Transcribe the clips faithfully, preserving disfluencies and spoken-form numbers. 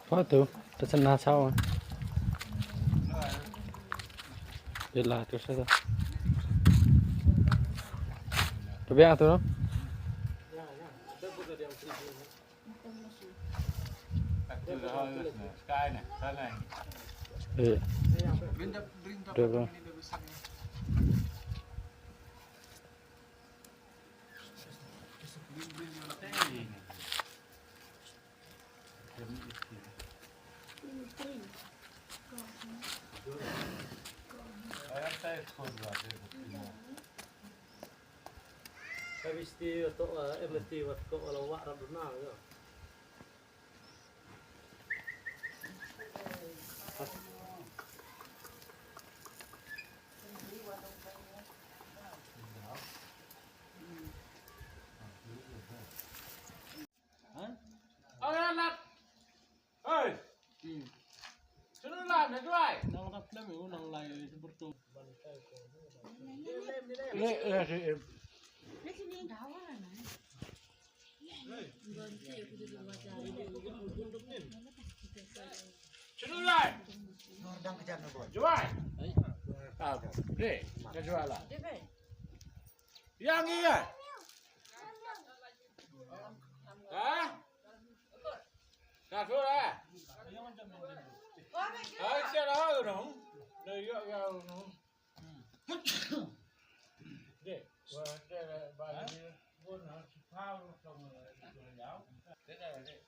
Pha tu, ta sen na sao. Bila tu sa. Tu biang tu no. Eh. Dua bro. Oi, alat. Oi. Hmm. Sunu la, na juai. Nang rap lem, u nang lai, eh, seperti. Eh, eh, eh, eh. Sunu la. Juai. Ah, ni, na juai la. Yang iya. Ha? Ka thura. Ai, sia dah, dah. Dah, ya, ya, dah. Dek, wah, dek, balik. Pun harus tahu, tahu, tahu, ya. Dek, dek, dek.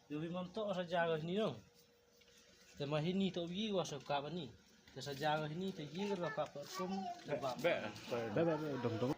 Yo bi mam to sa jaga hini no. Te ma hini to yi wa so ka bani. Te sa jaga hini te yi ga ka pa kum te ba. Be, be, be, be, dong, dong.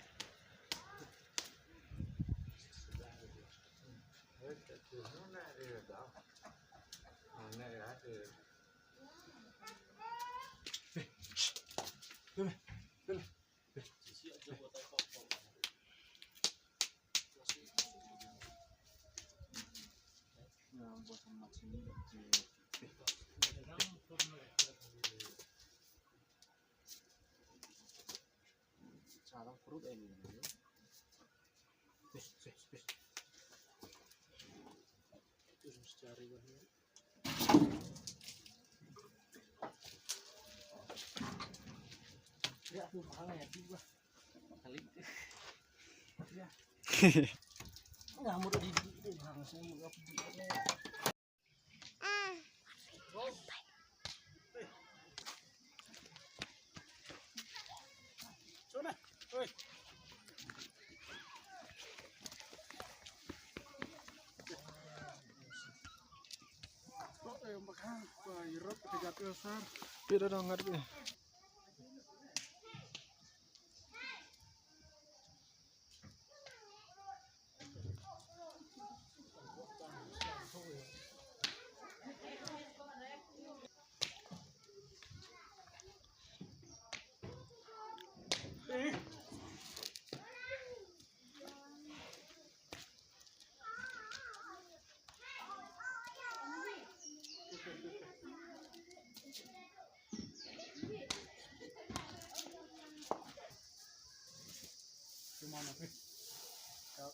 Kap.